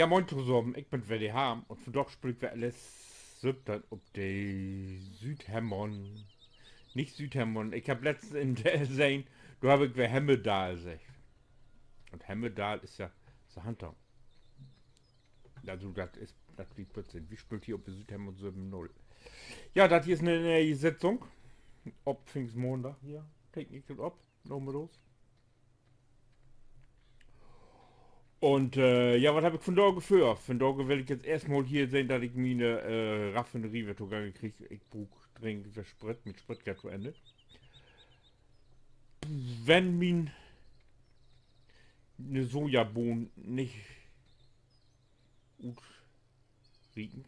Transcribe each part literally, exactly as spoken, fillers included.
Ja, moin tosamen, ik bün wedder de Harm un vandaag speel ik wedder Left Seven Dead op de Südhemmern. Nich Südhemmern, ik heff letztens in de sehn, dor heff ik wedder Hemmerdal seggt. Un Hemmerdal is ja so Hunter. Also, dat is, dat liegt plötzlich. Wi speelt hier op de Südhemmern söven null. Ja, dat hier is en, en Sitzung. Op Pingstmaandag hier. Teeken ik dat op. Noch mal los. Un, äh, ja, wat heff ik vandaag vör? Vandaag will ik nu eerstmal hier sehn, dat ik miene, äh, Raffinerie wedder togangen krieg. Ik bruuk dringend wedder Sprit, mien Sprit geiht to Enn. Wenn mien, ne Sojabohn nich utreikent,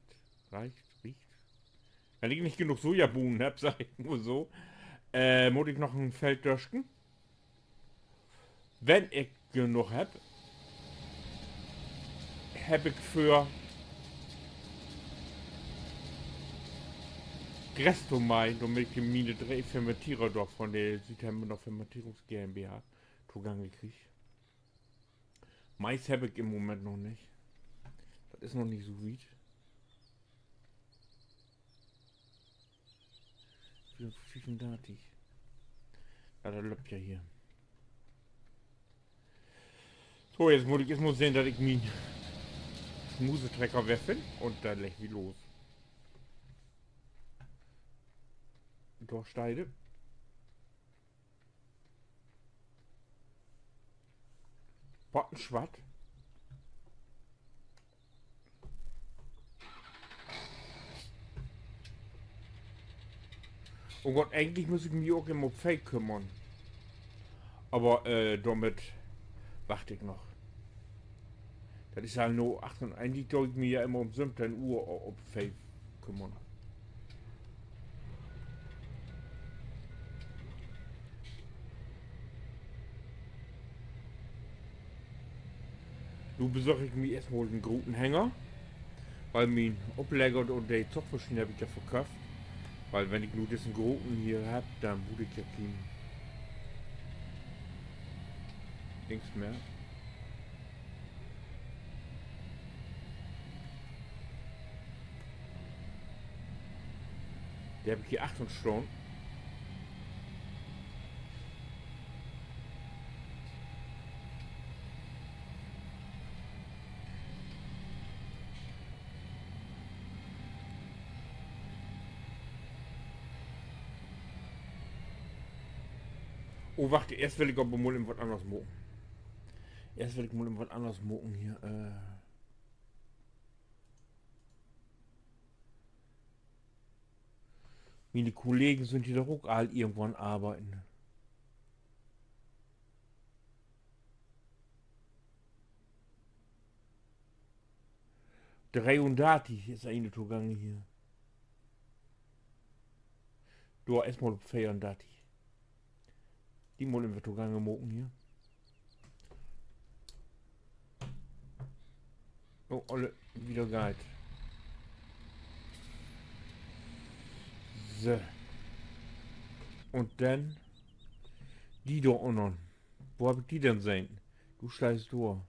reicht, riecht. Wenn ik nich genoog Sojabohnen heff, segg ik mal so, äh, mutt ik noch en Feld dösken. Wenn ik genoog heff, heff ik vör, Gras to meihen, dormit ik miene dree Fermentierer dor von de Südhemmern Fermentierungs GmbH togangen krieg. Mais heff ik in'n Moment noch nich. Dat is noch nich so wiet. Fiefundörtig. Ja, dat löppt ja hier. So, nu mutt ik eerst mal sehn, dat ik mien Smusetrecker wedder finn un denn leggt wi los. Dor steiht he. Pottenswatt. Oh Gott, egentlich müss ik mi ok immer op Veeh kümmern. Aver, äh, dormit wacht ik noch. Dat is ja nu acht un, egentlich do ik mi ja immer üm söventeihn Uhr o-, op Veeh kümmern. Nu besorg ik mi eerstmal en groten Hänger, wiel mien Oplegger un de Zockmaschien heff ik ja verköfft. Wiel wenn ik nu dissen groten hier hebb, denn bruuk ik ja keen Dings mehr. De heff ik hier achtern stahn. Oh, wacht, eerst will ik aver mal even wat anners maken. Eerst will ik mal even wat anners maken hier. Äh. Miene Kollegen sünd hier doch ok all irgendwo an arbeiden. Dreeundartig is een togangen hier. Dor eerstmal op veerundartig. De mutt ik even togangen maken hier. Oh, alle, wedder geiht. So. Un denn de dor ünnen. Wo heff ik de denn sehn? Du steihst dor.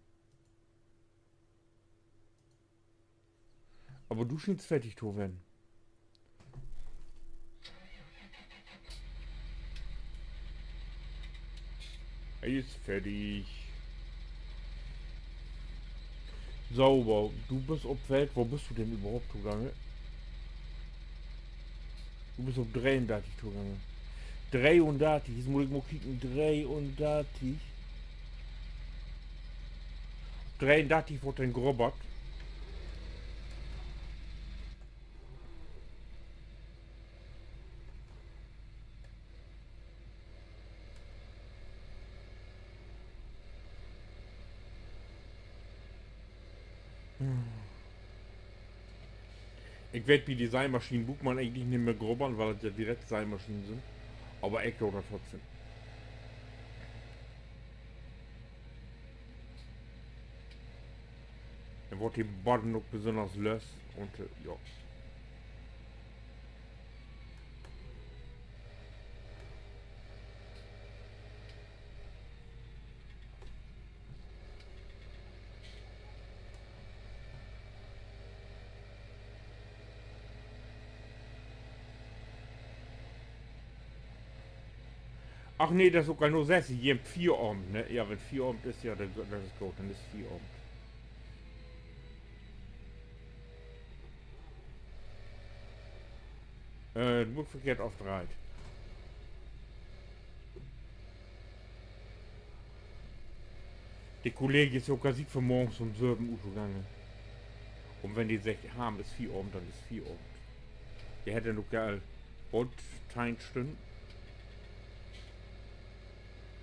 Aver du schienst fertig to ween. He is fertig. Sauber. Du büst op Feld. Wo büst du denn överhaupt togangen? Du büst op dreeundartig togangen. Dreeundartig, nu mutt ik mal kieken. Dreeundartig. Dreeundartig word denn grubbert. Ik weet, bi de Seimaschinen bruukt man egentlich nich mehr grubbern, wiel dat ja direkt Seimaschinen sünd. Aver ik do dat trotzdem. Denn word de Bodden ok besünners löss un, äh, ja. Ach nee, dat is ok al nu sess. Ji hebbt Fieravend, ne? Ja, wenn Fieravend is, ja, denn, dat is goot, denn is Fieravend. Äh, mutt verkehrt afdreiht. De Kolleeg is ok al siet vanmorgens üm söven Uhr utgangen. Un wenn de seggt, Harm, is Fieravend, denn is Fieravend. De hett denn ok al bold teihn Stünnen.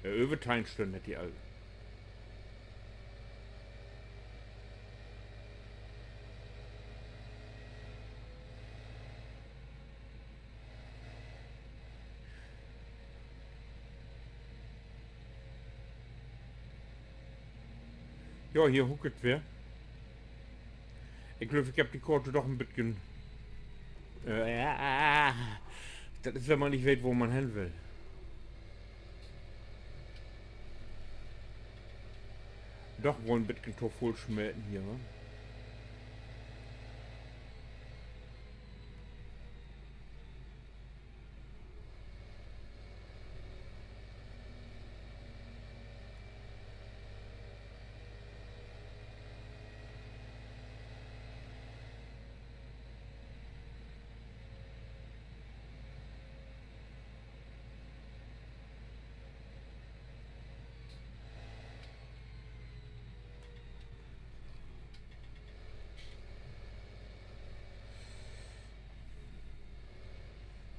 Äh, över teihn Stünnen hett de al. Ja, hier huckelt weer. Ik glööv, ik heff de Koort doch en beten, äh, ja, dat is, wenn man nich weet, wo man hen will. Doch woll en beten to vull smeten hier, wa?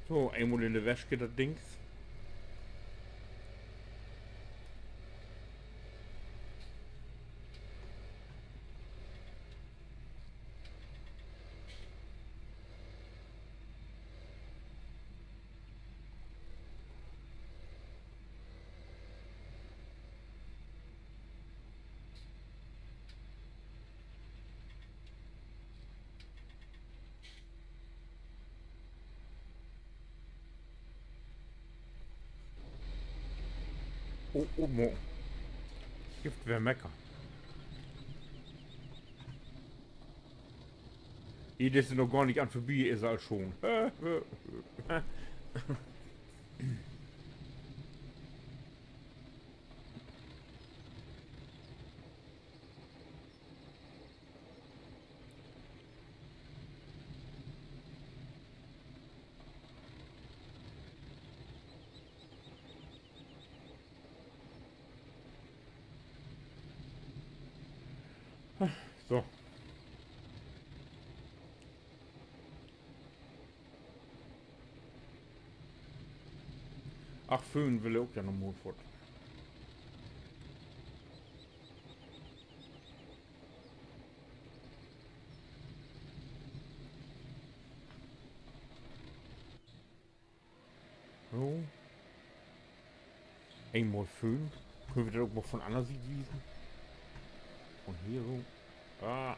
So, eenmal in de Wesch geiht dat Dings. Oh, oh, mo-, gifft weer Mecker. Hier, de is noch gor nich an vörbi, is al schon. So. Ach, föhn will he ok ja noch mal foort. So. Eenmal föhn. Köönt wi dat ok mal von anner Siet wiesen? Von hier so. Ah.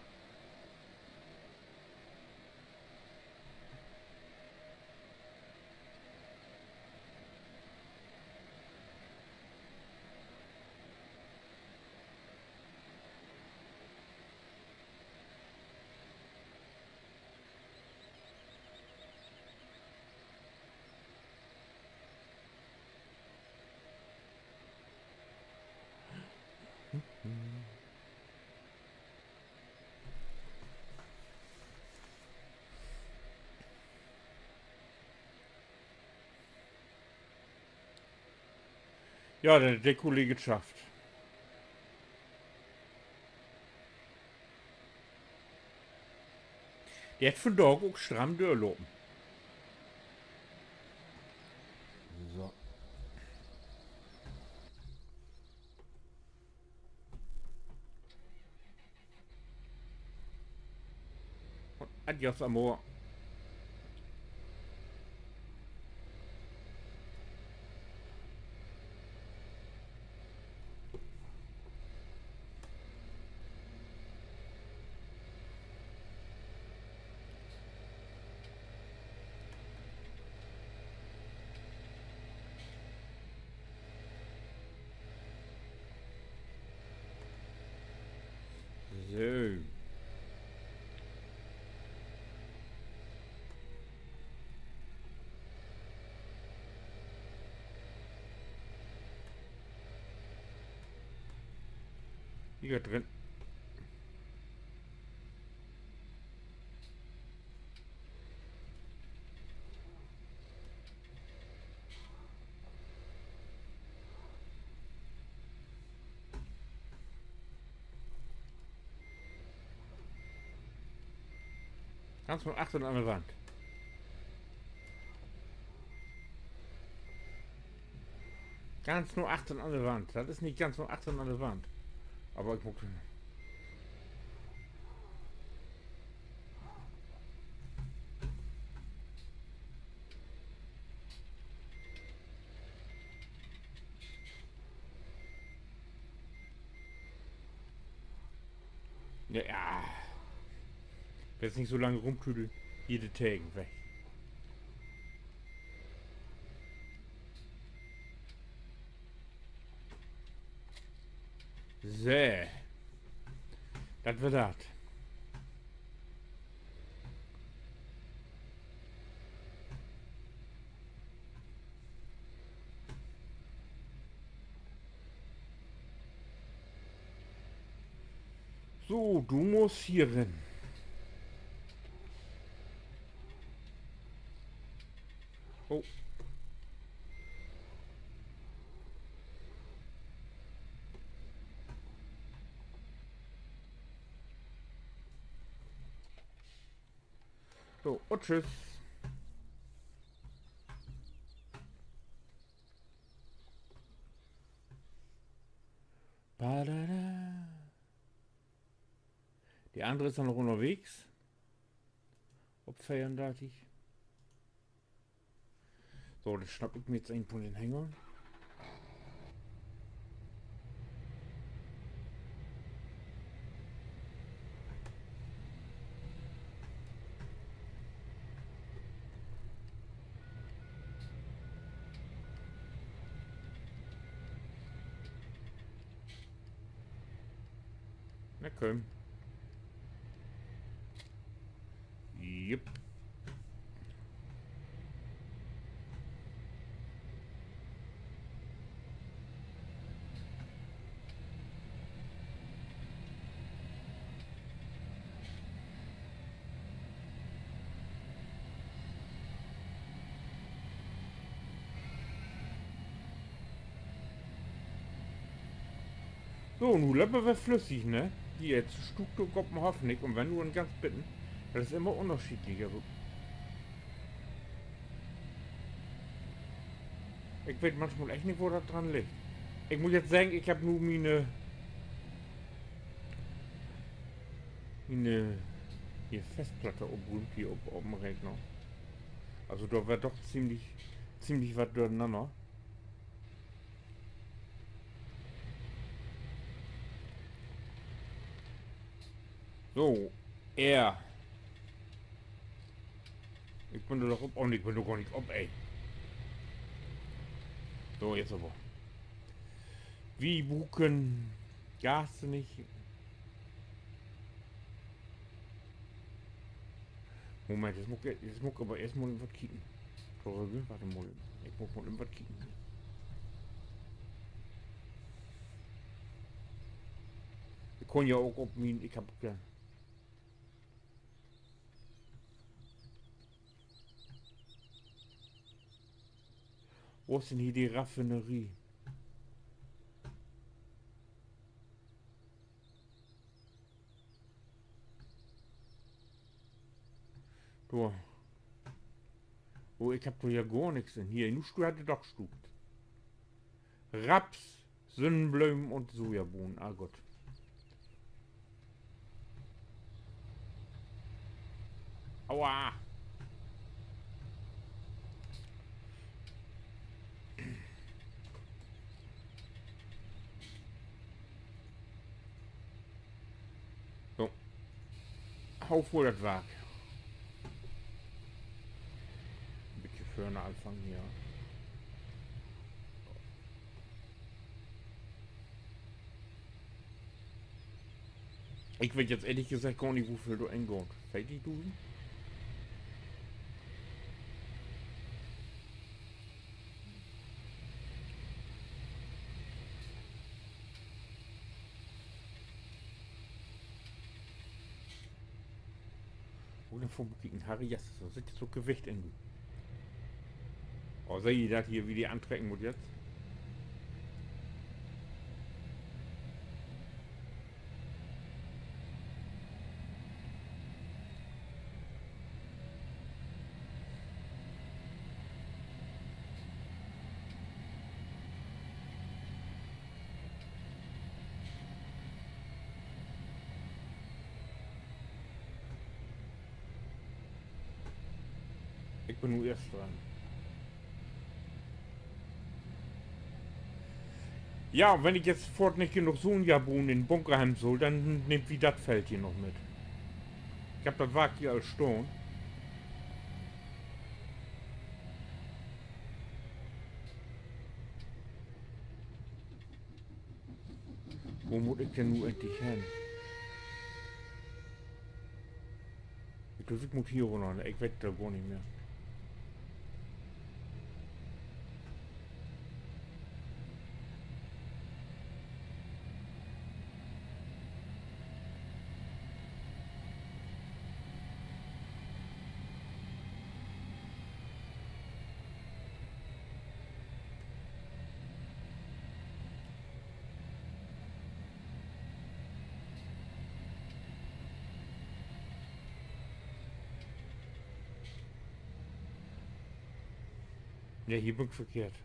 Ja, de, de Kolleeg schafft. De hett vandaag ok stramm dörlopen. So. Adios, Amor. So. Hier drin. Ganz na achtern an de Wand. Ganz na achtern an de Wand. Dat is nich ganz na achtern an de Wand. Aver ik mutt. Ja, ja. Wenn ik nich so lang rumtüdel, hier de Tegen weg. So. Dat weer dat. So, du musst hier rin. Oh. So, un tschüss. Badada. De annere is dor noch ünnerwegens. Op veerundartig. So, denn snapp ik mi nu een vun den Hängern. Na kumm. Jep. So, nu löppt dat weer flüssig, ne? Hier, nu stuukt ok op den Hoff nich un wenn, nu en ganz beten. Dat is immer ünnerscheedlich, also. Ik weet manchmal echt nich, wo dat dran liggt. Ik mutt jetzt seggen, ik hebb nu miene, miene, hier Festplatte oprüümt, hier op, op den Rekner. Also, dor weer doch ziemlich, ziemlich wat dörnanner. So, er. Ik bün dor doch op. Oh, nee, ik bün dor gor nich op, ey. So, jetzt aver. Wi bruken Gas nich. Moment, jetzt mutt ik, jetzt mutt ik aver eerst mal even wat kieken. Torge, wart mal. Ik mutt mal even wat kieken. Ik kunn ja ok op mien, ik hebb ja. Wo is denn hier de Raffinerie? Dor. Oh, ik hebb dor ja gor nix in. Hier, nu stu-, hett he doch stuukt. Raps, Sünnenblömen un Sojabohnen. Ah, goot. Aua! So. Hau vull dat Wark. Bietje vörne anfangen hier. Ik weet jetzt ehrlich geseggt gor nich, woveel dor ingaht. Veertigdusend? Vör mi kieken, Harry, yes, dor sitt so Gewicht in. Oh, seht ji dat hier, wie de antrecken mutt jetzt? Ik bün nu eerst dran. Ja, wenn ik jetzt foort nich genoog Sojabohnen in Bunker hebben sull, denn nehmt wi dat Feld hier noch mit. Ik hebb dat Wark hier al stahn. Wo mutt ik denn nu egentlich hen? Ik glööv, ik mutt hier rünner. Ik weet dat gor nich mehr. Nee, hier bün ik verkehrt.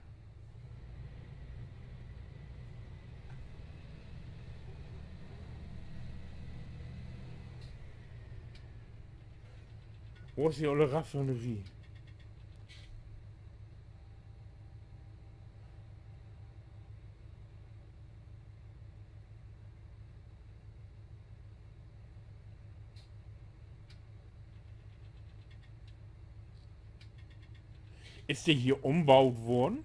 Wo is de olle Raffinerie? Is de hier ümbuut worrn?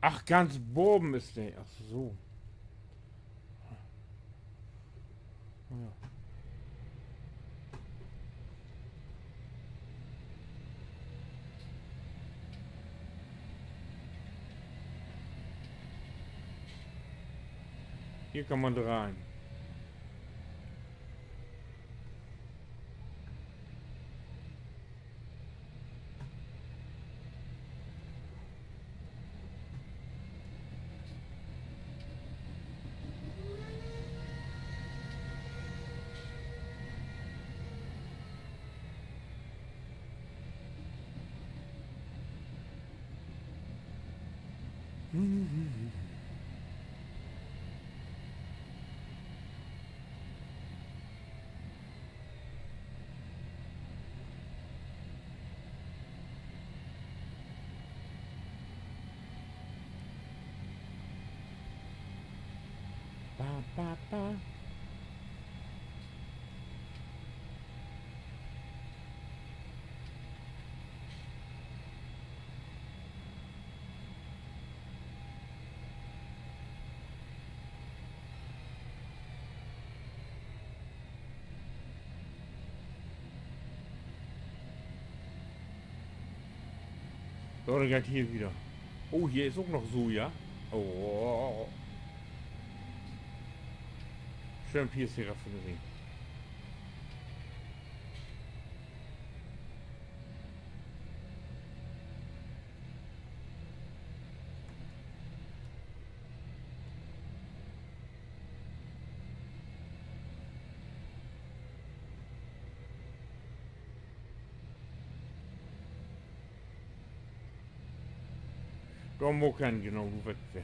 Ach, ganz baven is de. Ach so. Ja. Hier kann man rein. Ba, ba, ba. So, denn geiht hier wieder. Oh, hier is ok noch Soja. Oh. Schöön Piercing von de Ring. Dor mutt ik hen, genau, du weetst weer.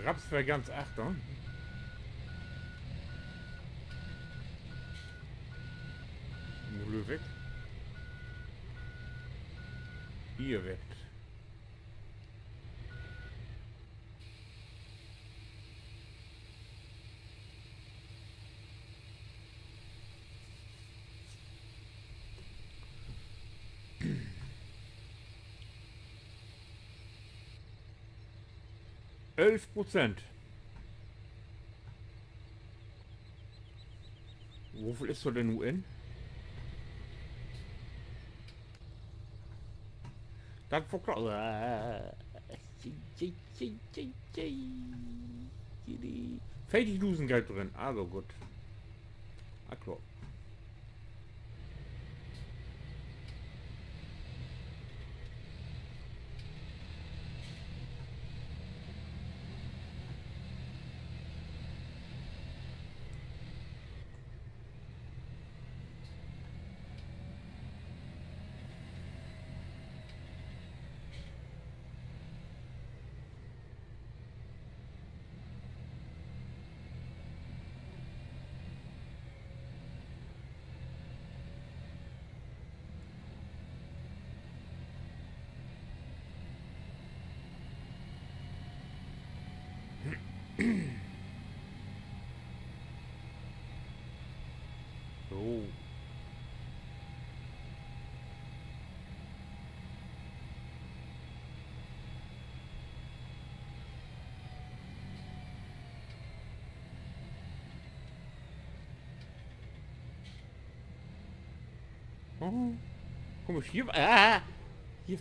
Raps weer ganz achter. Glööv ik. Hier weer. Ölf Prozent. Woveel is dor denn nu in? Dat verklaart. Veertigdusend geiht drin. Also goot. Ah, kloor. So. Oh, komisch, hier, ah, hier.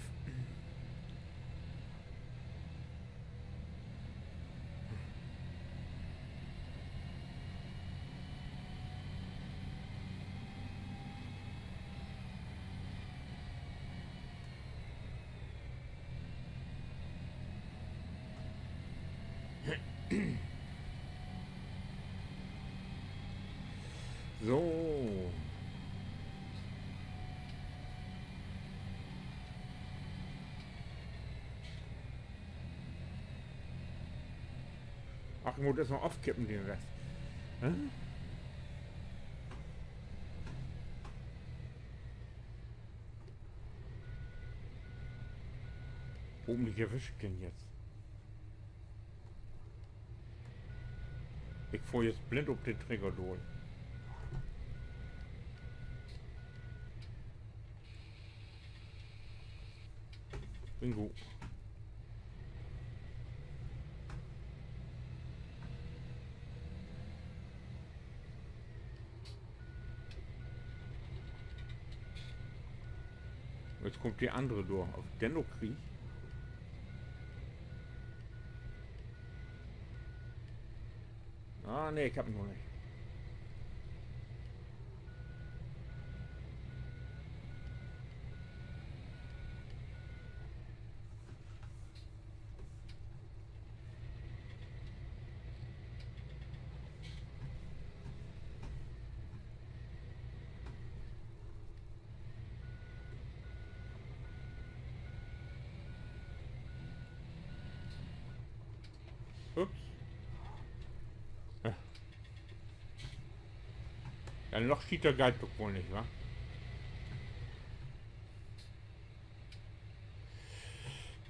So. Ach, ik mutt eerst noch afkippen, den Rest. Hä? Hoffentlich erwisch ik den jetzt. Ik fohr jetzt blind op den Trecker dor. Bingo. Jetzt kummt de annere dor. Of ik den ok krieg? Ah, nee, ik hebb em noch nich. Ups. Ja. Ja, noch schieter geiht doch woll nich, wa?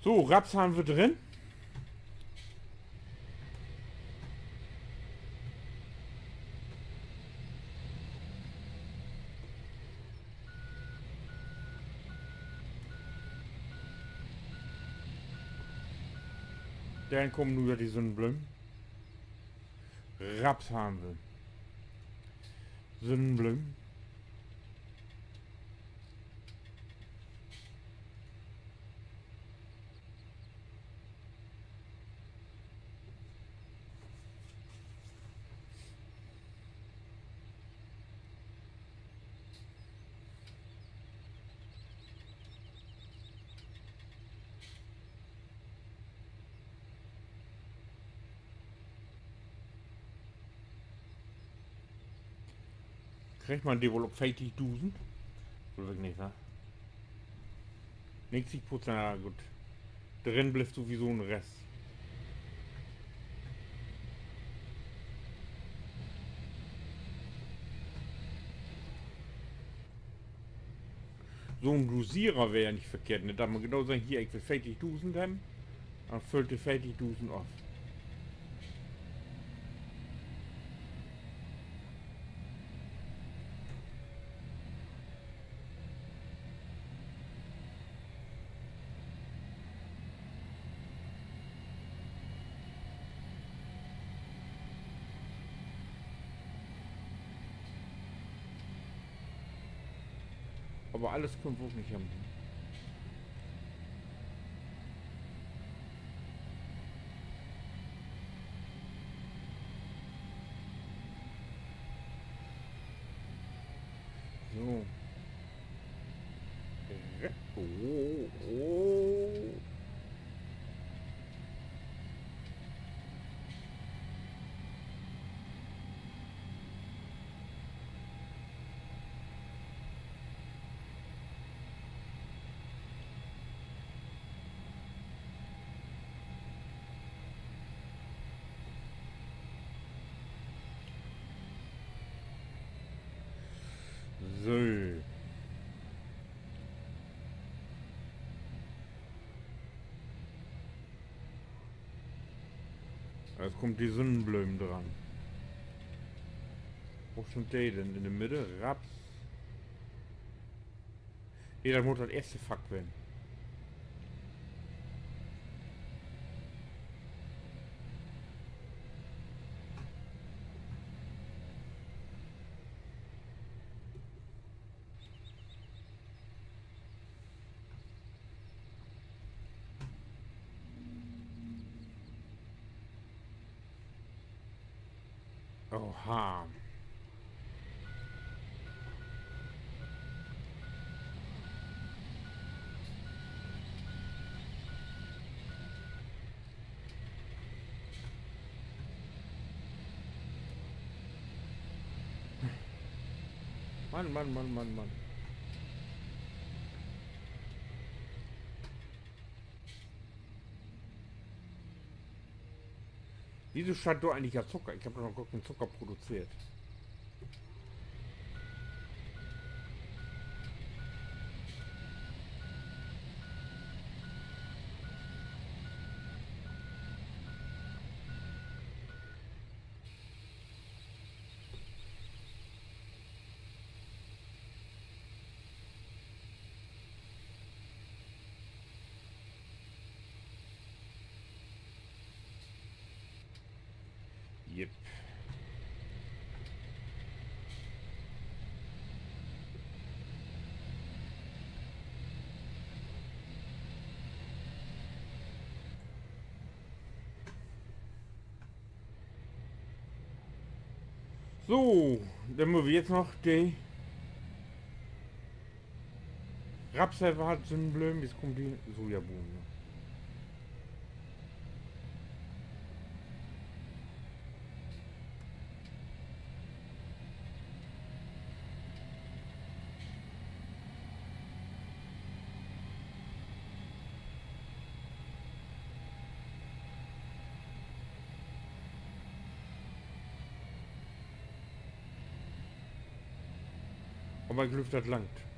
So, Raps harrn wi drin. Denn kaamt nu ja de Sünnenbloom. Raps harrn wi. Sünnenbloom. Kriggt man de woll op veertigdusend? Glööv ik nich, wa? Negentig Prozent, na goot. Drin blifft sowieso en Rest. So'n Dosierer weer ja nich verkehrt, ne? Dat man genau seggt, hier, ik will veertigdusend hebben, denn füllt de veertigdusend op. Aver allens köönt wi ok nich hebben. So. Oh, oh. So. Nu kummt de Sünnenblööm dran. Wo sünd de denn? In de Middel? Raps? Nee, dat mutt dat eerste Fack ween. Oha. Mann, Mann, Mann, Mann, Mann. Wieso steiht dor egentlich Zucker? Ik heff doch noch gor keen Zucker produzeert. Jep. So, denn mööt wi jetzt noch de Raps hebben, Sünnenblööm, nu kummt de Sojabohnen. Aver ik glööv, dat langt.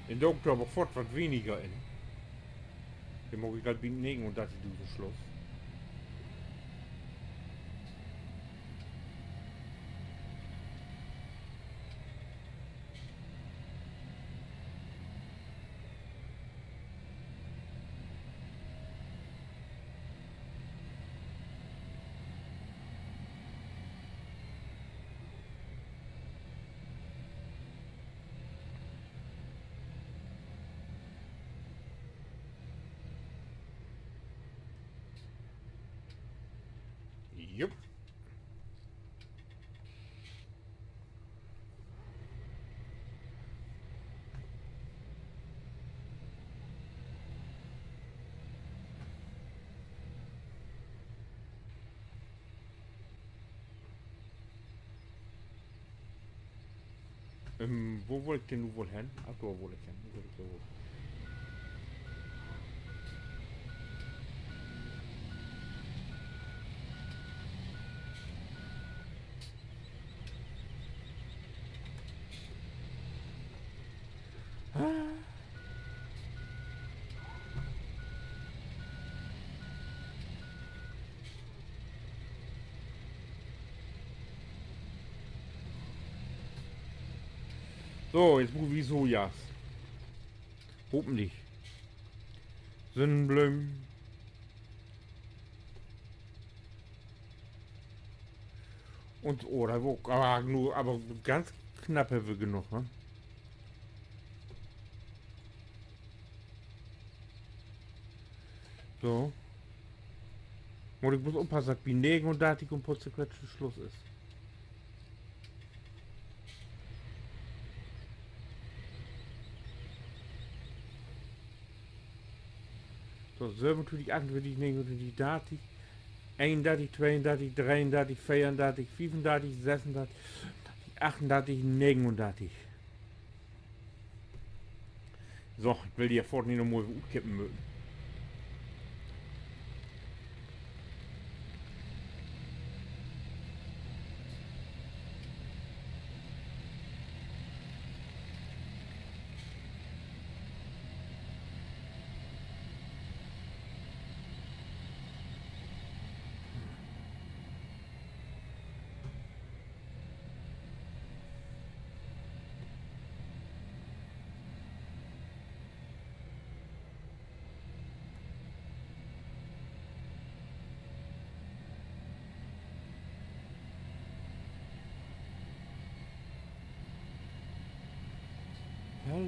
In de Oktober foort wat weniger in. Denn maak ik dat bi negenundörtigdusend Sluss. Jup. Ähm, wo wull ik denn nu woll hen? Ach, dor wull ik hen. Dor wull ik dor woll. So, jetzt bruukt wi Sojas. Hopentlich. Sünnenblömen. Un, oh, dat weer ok, aver nu, aver ganz knapp hebbt wi genoog, ne? So. Mutt ik bloots oppassen, dat bi negenundartig un Potze Quetsche Sluss is. So, sövenuntwintig, achtentwintig, negenuntwintig, dartig, eenundartig, tweeundartig, dreeundartig, veerundartig, fiefundartig, sössundartig, sössundartig, achtundartig, negenundartig. So, ik will de ja foorts nich noch mal utkippen möten.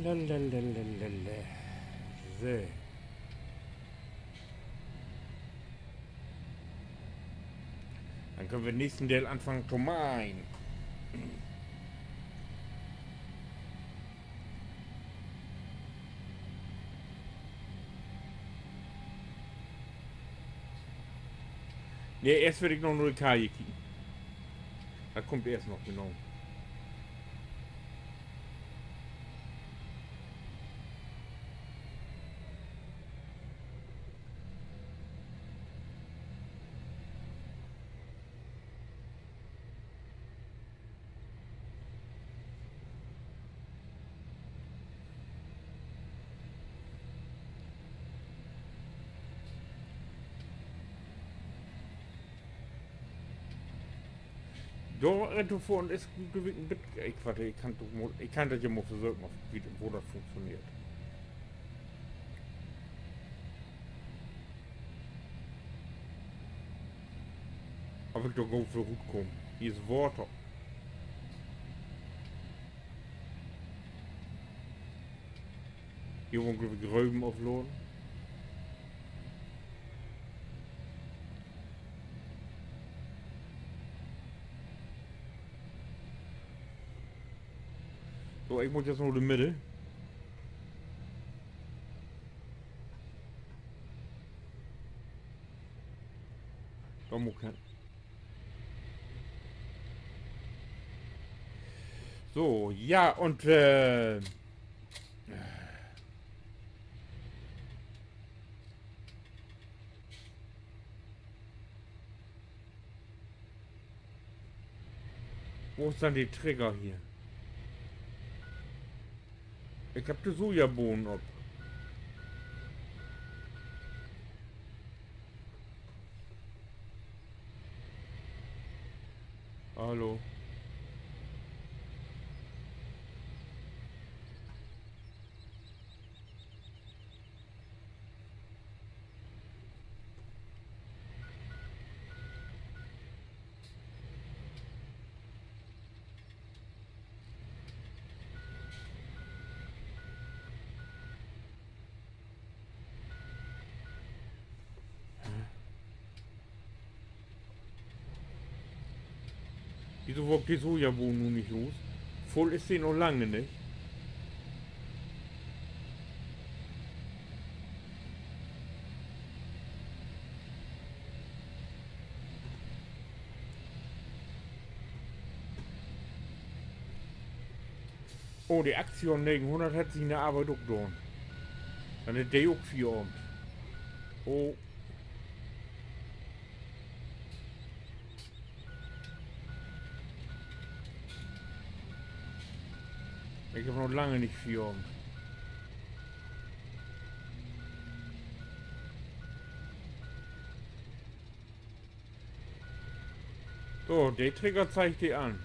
Lalalala. So. Denn köönt wi in'n nächsten Deel anfangen to meihen. Nee, eerst will ik noch na de Kaje kieken. Dat kummt eerst noch, genau. Dor, äh, dor vörn is, glööv ik, en bit, ik, wacht, ik kann doch mal, ik kann dat ja mal versöken, of, wo dat funktioneert. Of ik dor goot för rutkaam. Hier is Water. Hier wurrn, glööv ik, Röven aflaten. So, ik mutt jetzt na de Middel. Dor mutt ik hen. So, ja, un, äh, wo is denn de Trigger hier? Ik hebb de Sojabohnen op. Hallo. Wieso warrt de Sojabohnen nu nich los? Vull is de noch lange nich. Oh, de Axion negenhunnert hett siene Arbeit ok daan. Denn hett de ok Fieravend. Oh. Ik heff noch lange nich Fieravend. So, de Trigger zeigt de an.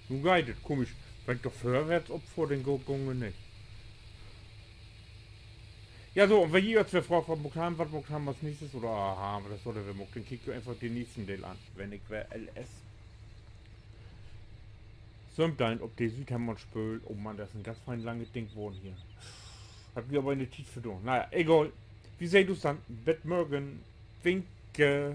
Nu geiht dat, komisch. Wenn ik dor vörwärts op fohr, denn geiht dat nich. Ja, so, un wenn ji nu weer fraagt, wat maakt wi, wat maakt wi as nächstes, oder, aha, wat is dor denn weer maakt, denn kiekt jo eenfach den nächsten Deel an, wenn ik weer L S söventeihn op de Südhemmern speel. Oh Mann, dat is en ganz fein langet Ding worrn hier. Hebbt wi aver in de Tiet verdoren. Na ja, egal. Wi seht us denn. Bet mörgen. Winke.